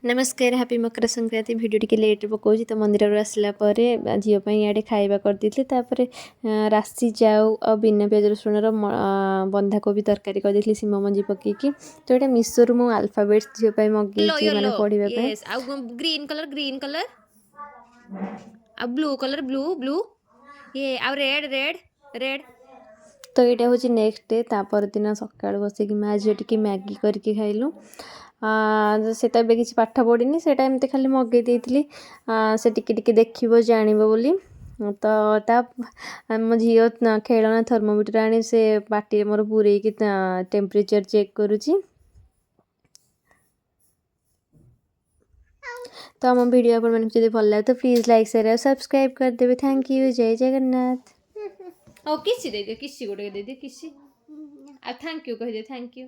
ନମସ୍କାର, happy Makar Sankranti. Video ଟିକେ ଲେଟ୍ରେ ପକାଉଛି। ତ ମନ୍ଦିରରୁ ଆସିଲା ପରେ ଝିଅ ପାଇଁ ଇଆଡ଼େ ଖାଇବା କରିଦେଇଥିଲି। ତାପରେ ରାଶି ଯାଉ ଆଉ ବିନା ପିଆଜ ରସୁଣର ବନ୍ଧାକୋବି ତରକାରୀ କରିଦେଇଥିଲି ଶିମ ମଞ୍ଜି ପକେଇକି। ତ ଏଇଟା ମିଶୋରୁ ମୁଁ ଆଲଫାବେଟ୍ସ ଝିଅ ପାଇଁ ମଗେଇଛି, ମାନେ ୟେଲୋ। ପଢ଼ିବା ପାଇଁ। ୟେସ୍, ଆଉ ଗ୍ରୀନ୍ କଲର୍, ଗ୍ରୀନ୍ କଲର୍, ଆଉ ବ୍ଲୁ କଲର୍, ବ୍ଲୁ ବ୍ଲୁ ଇଏ, ଆଉ ରେଡ୍ ରେଡ୍ ରେଡ୍। ତ ଏଇଟା ହେଉଛି ନେକ୍ସଟ ଡେ। ତା ପରଦିନ ସକାଳୁ ବସିକି ମା ଝିଅ ଟିକେ ମ୍ୟାଗି କରିକି ଖାଇଲୁ। ସେ ତ ଏବେ କିଛି ପାଠ ପଢ଼ିନି, ସେଇଟା ଏମିତି ଖାଲି ମଗେଇ ଦେଇଥିଲି, ସେ ଟିକେ ଟିକେ ଦେଖିବ, ଜାଣିବ ବୋଲି। ତ ତା ଆମ ଝିଅ ଖେଳଣା ଥର୍ମୋମିଟର ଆଣି ସେ ପାଟିରେ ମୋର ପୂରେଇକି ଟେମ୍ପରେଚର୍ ଚେକ୍ କରୁଛି। ତ ଆମ ଭିଡ଼ିଓ ଆପଣମାନଙ୍କୁ ଯଦି ଭଲ ଲାଗେ, ତ ପ୍ଲିଜ୍ ଲାଇକ୍, ସେୟାର ଆଉ ସବସ୍କ୍ରାଇବ୍ କରିଦେବେ। Thank you. ଜୟ ଜଗନ୍ନାଥ। ହଉ, କିଛି ଦେଇଦିଅ, କିଛି ଗୋଟେ ଦେଇଦିଅ, କିଛି। ଆଉ thank you କହିଦିଅ, thank you.